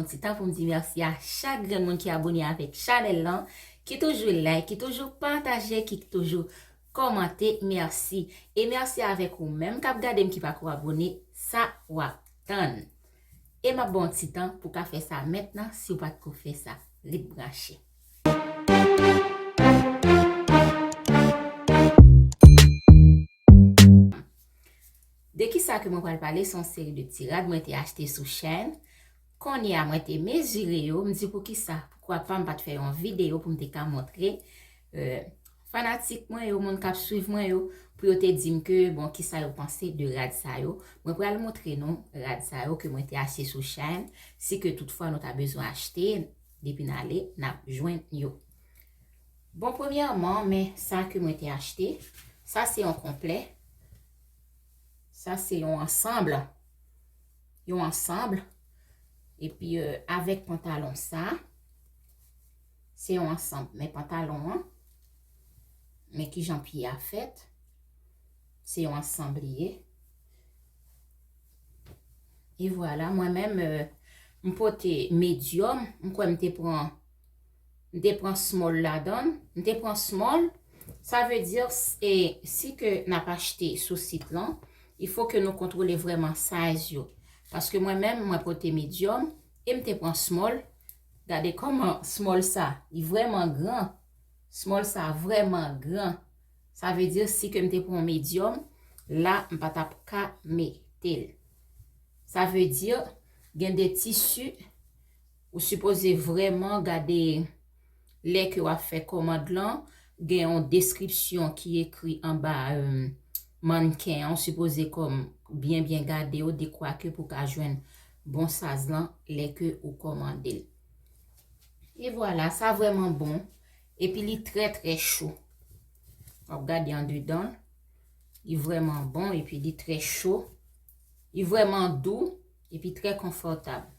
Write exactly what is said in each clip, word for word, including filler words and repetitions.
Ti tan pou m di mèsi a chak grenn moun ki abone avèk chanèl lan, ki toujou like, ki toujou pataje, ki toujou kòmante. Mèsi. E mèsi avèk ou menm k ap gade m ki pako abone, sa w ap tann. E m ap ba w ti tan pou w ka fè sa mentnan si w pa t ko fè sa. Ret branche. De kisa ke mwen pral pale, se yon seri de ti rad mwen te achte sou Shein. Kounye a mwen te mezire yo, m di poukisa, poukwa pa m pa t fè yon videyo pou m te ka montre, euh, fanatik mwen yo, moun k ap swiv mwen yo, pou yo te di m ke, bon, kisa yo panse de rad sa yo. Mwen pral montre nou rad sa yo ke mwen te achte sou Shein, si ke toutfwa nou ta bezwen achte, depi n ale, n ap jwenn yo. Bon, premyèman, men sa ke mwen te achte, sa se yon konplè. Sa se yon ansanm. Yon ansanm. Epi, euh, avèk pantalon sa, se yon ansanm. Men pantalon an, men kijan pye a fèt, se yon ansanm li ye. E vwala, mwen menm, euh, m pote medyòm, m kwè m te pran, m te pran small ladan, m te pran small, sa vle di, e, si ke n ap achte sou sit lan, il faut que nou kontwole vrèman size yo. Paske mwen menm, mwen pote medyòm, e m te pran small. Gade kòman small sa, li vrèman gran. Small sa vrèman gran. Sa vle di, si ke m te pran medyòm, la, m pa t ap ka mete l. Sa vle di, gen de tisi, ou sipoze vrèman gade lè ke w ap fè kòmand lan, gen yon deskripsyon ki ekri anba, euh, mannken an, ou sipoze kòm byen, byen gade yo, dekwa ke pou ka jwenn bon size lan lè ke ou kòmande l. E vwala, sa vrèman bon. Epi li trè, trè cho. W ap gade andedan l. Li vrèman bon, epi li trè cho. Li vrèman dou, epi trè konfòtab.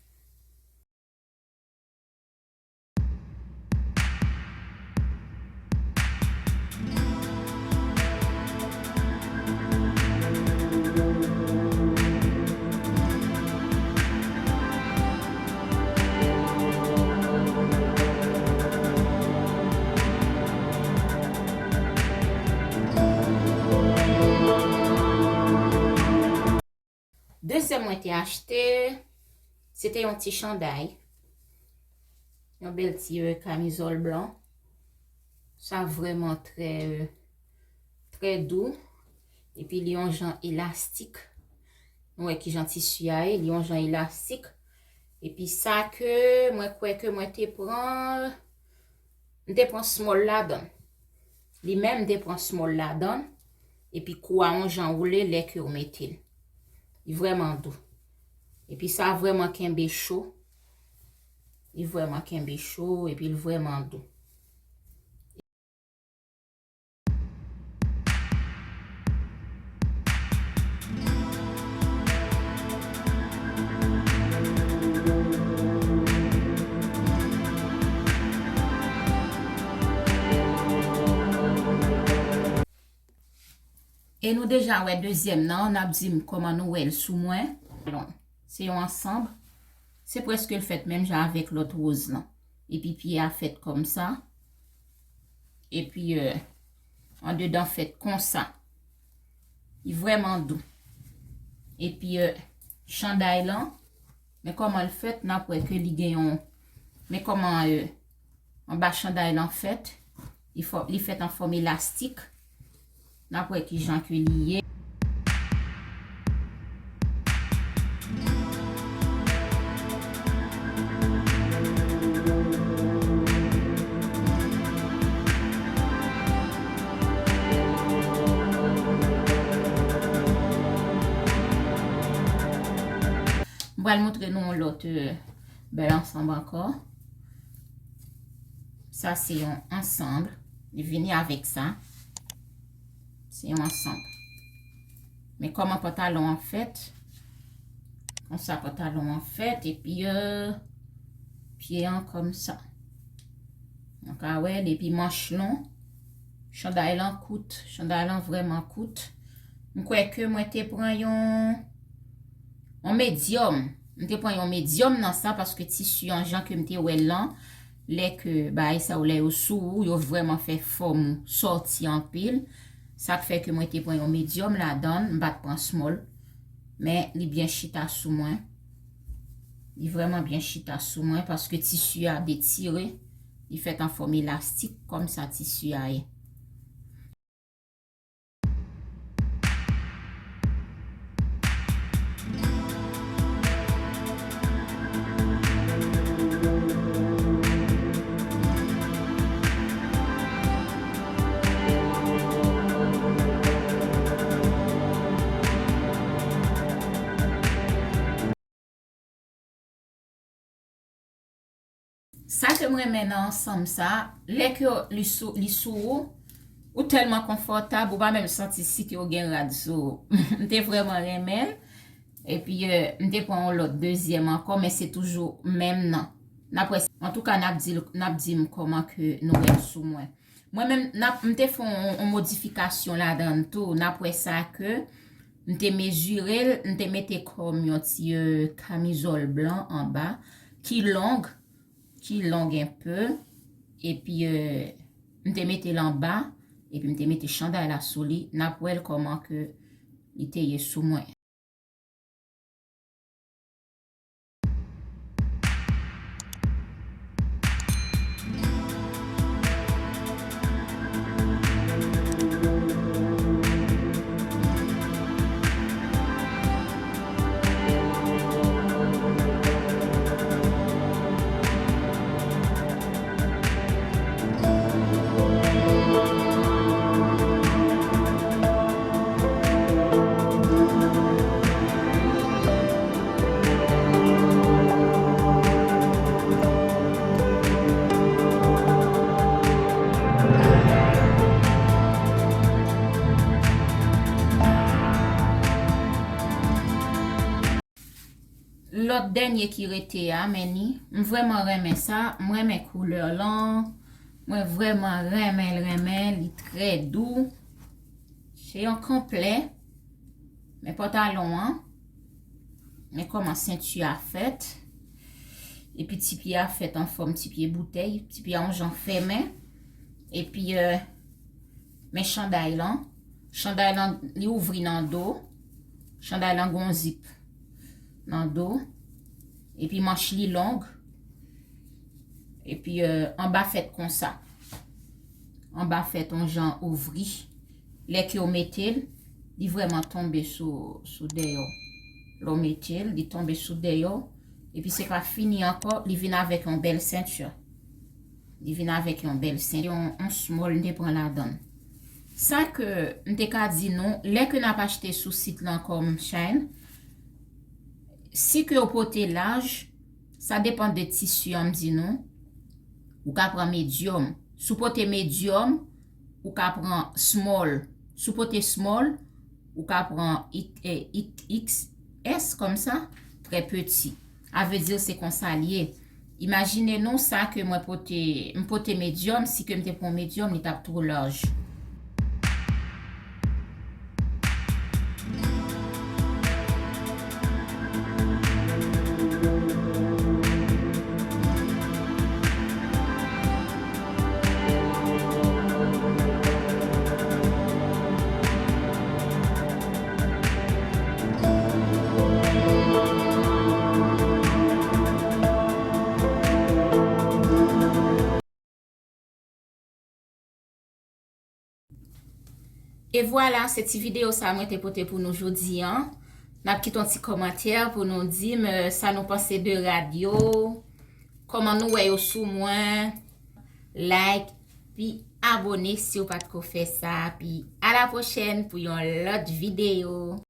Dezyèm mwen te achte, se te yon ti chanday. Yon bèl ti, euh, kamizòl blan. Sa vrèman trè, euh, trè dou. Epi li yon jan elastik. Nou wè kijan tisi a ye, li yon jan elastik. Epi sa ke mwen kwè ke mwen te pran, m te pran small ladan. Li menm, m te pran small ladan. Epi kou a yon jan woule lè ke w mete l. Li vrèman dou. Epi sa vrèman kenbe cho. Li vrèman kenbe cho, epi l vrèman dou. E nou deja wè dezyèm nan, n ap di m kòman nou wè l sou mwen. Se yon ansanm. Se prèske l fèt menm jan avèk lòt woz lan. Epi pye a fèt kòmsa. Epi, euh, andedan fèt konsa. Li vrèman dou. Epi, euh, chanday lan, men kòman l fèt, n ap wè ke li gen yon, men kòman, euh, anba chanday lan fèt, li fò-, li fèt an fòm elastik. N ap wè kijan ke li ye. M pral montre nou yon lòt, euh, bèl ansanm ankò. Sa se yon ansanm. Li vini avèk sa. Se yon ansanm. Men kòman pantalon an fèt. Konsa pantalon an fèt. Epi, euh, pye an kòmsa. Nou ka wè l, epi manch lon. Chanday lan kout. Chanday lan vrèman kout. M kwè ke mwen te pran yon, yon medyòm. M te pran yon medyòm nan sa, paske tisi an, jan ke m te wè l lan, lè ke bagay sa yo, lè yo sou ou, yo vrèman fè fòm ou sòti anpil. Sa k fè ke mwen te pran yon medyòm ladan l, m pa t pran small. Men li byen chita sou mwen. Li vrèman byen chita sou mwen, paske tisi a detire, li fèt an fòm elastik, kòm sa tisi a ye. Sa ke m renmen nan ansanm sa, lè ke li sou, li sou ou, ou tèlman konfòtab, ou pa menm santi si ke w gen rad sou ou. M te vrèman renmen l. Epi, euh, m te pran yon lòt dezyèm ankò, men se toujou menm nan. N ap wè, antouka, n ap di, n ap di m kòman ke nou wè l sou mwen. Mwen menm, n ap, m te fè yon, yon modifikasyon ladan l tou. N ap wè sa ke m te mezire l, m te mete kòm yon ti, euh, kamizòl blan anba, ki long, ki long enpe, epi, euh, m te mete l anba, epi m te mete chanday la sou li. N ap wè l kòman ke li te ye sou mwen. Lòt dènye ki rete a, men ni, m vrèman renmen sa, m renmen koulè lan, mwen vrèman renmen l, renmen l, li trè dou. Se yon konplè, men pantalon an, men kòman senti a fèt, epi ti pye a fèt an fòm ti pye boutèy, ti pye a yon jan fèmen, epi, euh, men chanday lan, chanday lan, li ouvri nan do, chanday lan gon zip nan do, epi manch li long, epi, euh, anba fèt konsa. Anba fèt yon jan ouvri. Lè ke w mete l, li vrèman tonbe sou, sou dèyè w. Lè w mete l, li tonbe sou dèyè w. Epi se pa fini ankò, li vin avèk yon bèl senti. Li vin avèk yon bèl senti, yon, yon small m te pran ladan l. Sa ke m te ka di nou, lè ke n ap achte sou sit lan kòm Shein, si ke w pote laj, sa depann de tisi an m di nou, ou ka pran medyòm. Si w pote medyòm, ou ka pran small. Si w pote small, ou ka pran X, eh, X X S kòmsa, trè peti. A vle di se konsa l ye. Imajine nou sa ke mwen pote, m pote medyòm, si ke m te pran medyòm, li t ap twò laj. E vwala, se ti videyo sa mwen te pote pou nou jodi an. N ap kite yon ti kòmantè pou nou di m, eh, sa nou panse de rad yo, kòman nou wè yo sou mwen. Like, pi abone si w pa t ko fè sa. Pi a la pwochèn pou yon lòt videyo.